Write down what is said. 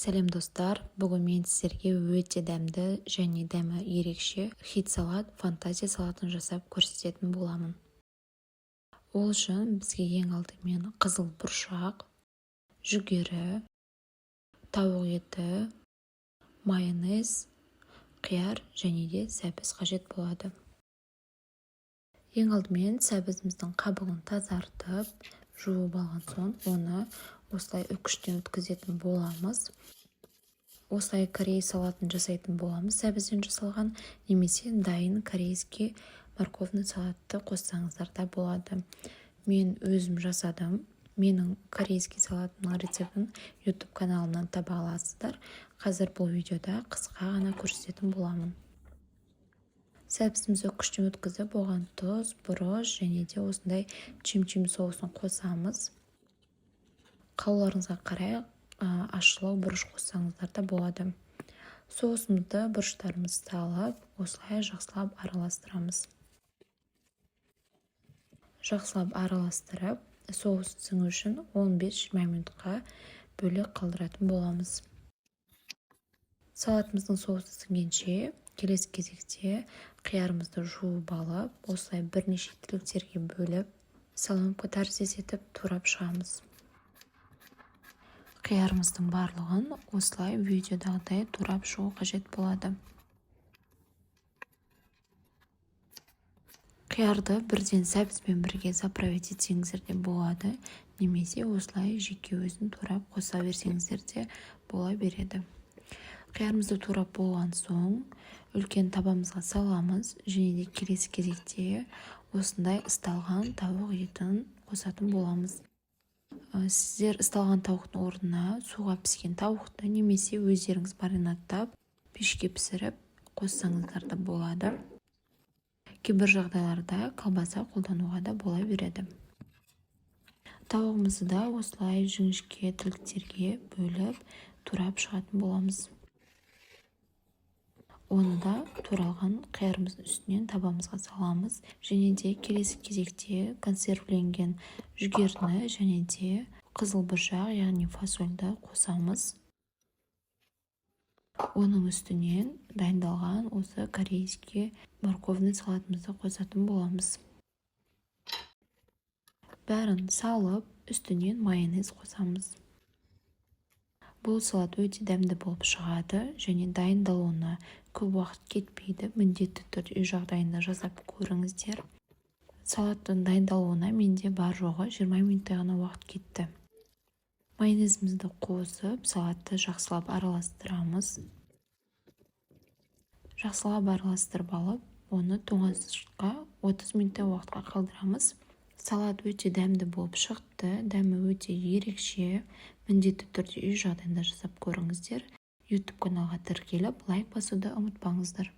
Сәлем, достар! Бүгін мен сіздерге өте дәмді және дәмі ерекше хит салат, фантазия салатын жасап көрсететін боламын. Ол үшін бізге ең алдымен қызыл бұршақ, жүгері, тауық еті, майонез, қияр және де сәбіз қажет болады. Ең алдымен сәбізіміздің қабығын тазартып, жуып алған соң, оны осылай үккіштен өткізетін боламыз. Осылай корей салатын жасайтын боламыз, сәбізден жасалған немесе дайын корейский морковный салатты қоссаңыздар да болады. Мен өзім жасадым. Менің корейский салатымның рецептін YouTube каналымнан таба аласыздар. Қазір бұл видеода қысқа ғана көрсететін боламын. Сәбізімізді үккіштен өткізіп, оған тұз, бұрыш және де осындай чим-чим соусын қосамыз. Қалауларыңызға қарай ащылау бұрыш қоссаңыздар да болады. Соусымызды, бұрыштарымызды салып, осылай жақсылап араластырамыз. Жақсылап араластырып, соус сіңу үшін 15-20 минутқа бөлек қалдыратын боламыз. Салатымыздың соусы сіңгенше, келесі кезекте қиярымызды жуып алып, осылай бірнеше тіліктерге бөліп, соломка тәріздес етіп турап шығамыз. Қиярымыздың барлығын осылай видеодағыдай турап шығу қажет болады. Қиярды бірден сәбізбен бірге заправить етсеңіздер де болады немесе осылай жеке өзін турап қоса берсеңіздер де бола береді. Қиярымызды турап болған соң, үлкен табамызға саламыз және де келесі кезекте осындай ысталған тауық етін қосатын боламыз. Сіздер ысталған тауықтың орнына суға піскен тауықты немесе өздеріңіз маринадтап, пешке пісіріп қоссаңыздар да болады. Кейбір жағдайларда колбаса қолдануға да бола береді. Тауығымызды да осылай жіңішке тіліктерге бөліп, турап шығатын боламыз. Оны да туралған қиярымыздың үстінен табамызға саламыз және де келесі кезекте консервіленген жүгеріні және де қызыл бұршақ, яғни фасольді қосамыз. Оның үстінен дайындалған осы корейский морковный салатымызды қосатын боламыз. Бәрін салып, үстінен майонез қосамыз. Бұл салат өте дәмді болып шығады және дайындалуына көп уақыт кетпейді. Міндетті түрде үй жағдайында жасап көріңіздер. Салаттың дайындалуына менде бар жоғы 20 минуттай ғана уақыт кетті. Майонезімізді қосып, салатты жақсылап араластырамыз. Жақсылап араластырып алып, оны тоңазытқышқа 30 минуттай уақытқа қалдырамыз. Салат өте дәмді болып шықты, дәмі өте ерекше. Міндетті түрде үй жағдайында жасап көріңіздер. YouTube каналға тіркеліп, лайк басуды ұмытпаңыздар.